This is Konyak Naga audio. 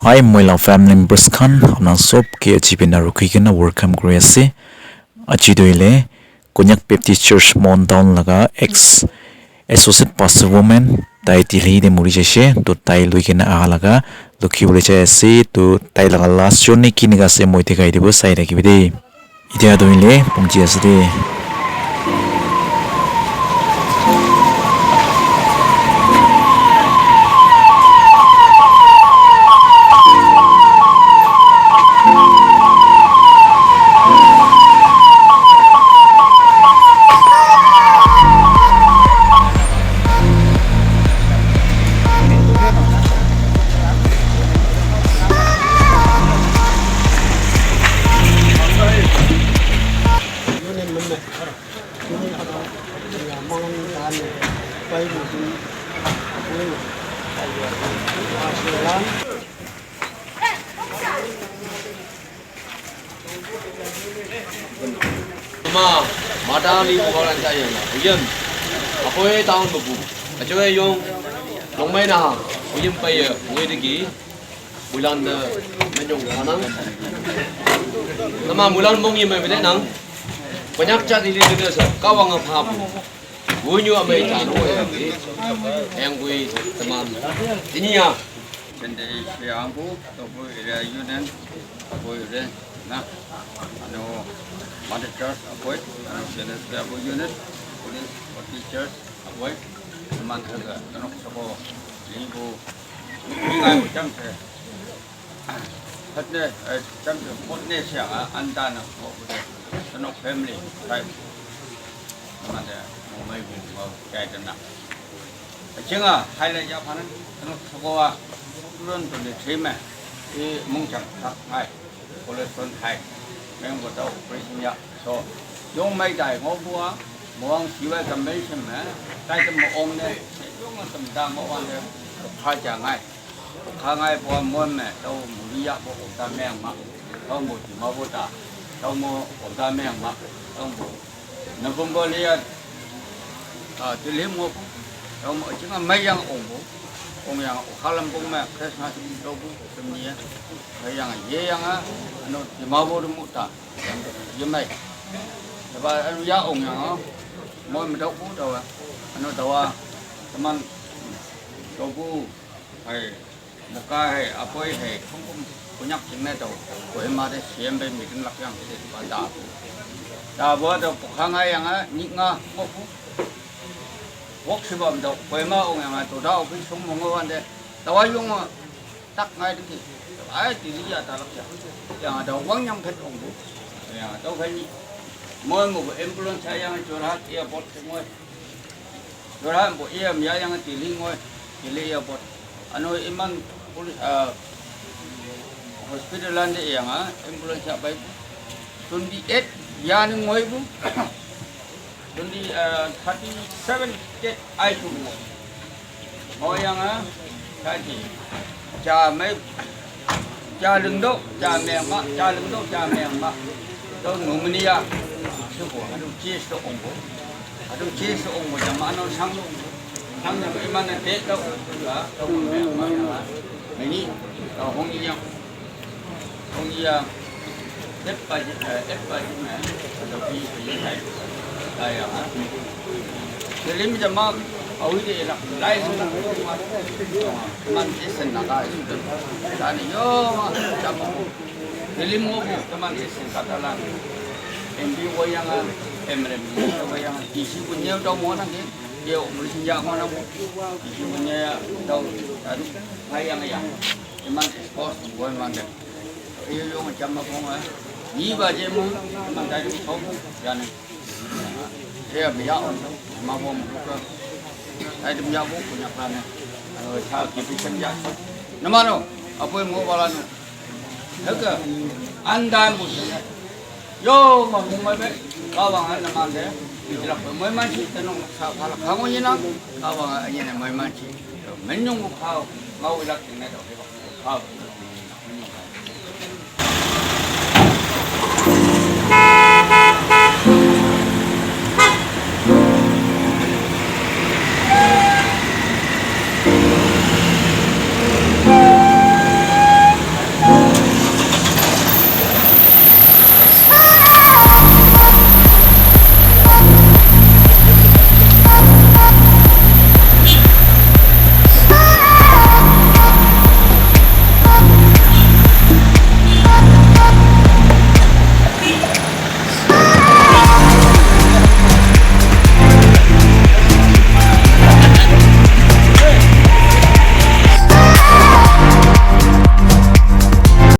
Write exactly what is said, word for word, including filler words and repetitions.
Hi, moi la family members khan, apna sob ke aji bina rukhi kena welcome kuri ase. Aji tu hoile Konyak Baptist Church Mon Town laga ex associate pastor woman, tai Delhi te muri jaise, to tai loi kena aha laga lukhi bole jai ase, to tai laga last journey kinika ase moi dikhai dibo, sai thakibi de. Etia tu hoile pongchi ase de. Ma, madang ni bukan saya na. Uyen. Apoi tahun bebu. Ajoy yong. Long mai na. Uyen pai ya. Uyen degi. Bulan de menyong kanang. Nama bulan mong yem mai bide nang. Banyak cat ini dia sa. Kawang apa bu. Bunyu amai cat. Yang kui teman. Ini ya. Sende siangku, tobu area union, abu area, na, ano, mother church, abu, ano, Sende siangku unit, police, forty church, abu, teman khaga, ano, sabo, libu, ngai, jam se, hatne, eh, jam se, motne siang, ah, anda na, mo, ano, family, tribe, teman de, mo, mai, mo, mo, kai, na. Chinga, hai le ya phanan, ano, sabo, ah, turon, turon, trime, eh, mung chang, tak, ngai. Cholesterol high. Meng bo tau operation ya. So, yong mai dai ngo bua, muang siwa convention me, tai te mo ong ne, yong a tam da mo wan ne, pha ja ngai. Pha ngai bua mo me, tau mo li ya bo ong ta meng ma. Tau mo ti ma bo ta. Tau mo ong ta meng ma. Tau mo. November le ya, ah, Delhi mo. Tau mo, chinga mai yang ong bo. Ong yang, o khalam bong me, Christmas ni tau bo, sem ni ya. Mai yang, ye yang a, ano, ti ma bo mo ta. Yemai. Dawa anu ya ong yang, ah. Mo medok bu dawa. Anu dawa teman. Tobu. Hai. Muka hai, apoi hai. Kum kum punyak jingne tau. Kohima de C M bai meeting lak yang de ba da bu. Da bu da pukha ngai yang, ah, nik nga mo bu. Wok si bam da. Kohima ong yang, ah, to da office sung mo ngo wan de. Dawa yung, ah. Tak ngai deki. Ai, Delhi ya talak ya. Yang ada wang yang phet ong bu. Yang ada kan ni. Moi mo ambulance yang Jorhat airport se moi. Jorhat bo air ya yang Delhi moi. Delhi airport. Ano iman poli-, ah, hospital ande yang, ah, ambulance ya bai. Twenty eight ya ni moi bu. Twenty, uh, thirty seven state ai tu mo. Mo yang, ah, kaji. Cha mai, cha leng do, cha meng ma, cha leng do, cha meng ma. Do nomini ya. Su ko, adu chi su ong ko. Adu chi su ong ko, cha ma no sang do. Sang do, iman na de do. Ya, do meng ma ya. Meni, do hong yang. Hong yang. Ep pa ji, eh, ep pa ji me, ado pi pi hai. Ai ya. Selim jama, awi de la, lai su na. Man esen na ka su de. Tani yo, jama. Selim mo bu, teman esen kata la. M B wayang, M R M wayang. Isi punya tau mo na ke. Yo, mesti jago na bu. Isi punya tau, aduh, wayang ya. Iman sports, boy man de. Iyo yo ma chama kong a. Ni ba je mo, man dai ko ko ya ne. Ye mi ya on, ma bo mo ko. Dai dum ya bo ko nya pa ne. Ano cha ki pi chen ya. Na ma no, apo mo ba la no. He ka. An dai mo. Yo ma mo ma be. Ka wa na ma de. Ni la ko mo ma chi ta no sa pha la ka mo ni na. Ka wa ni na mo ma chi. Men yong ko ka. Ma wi la ki ne do. Ka.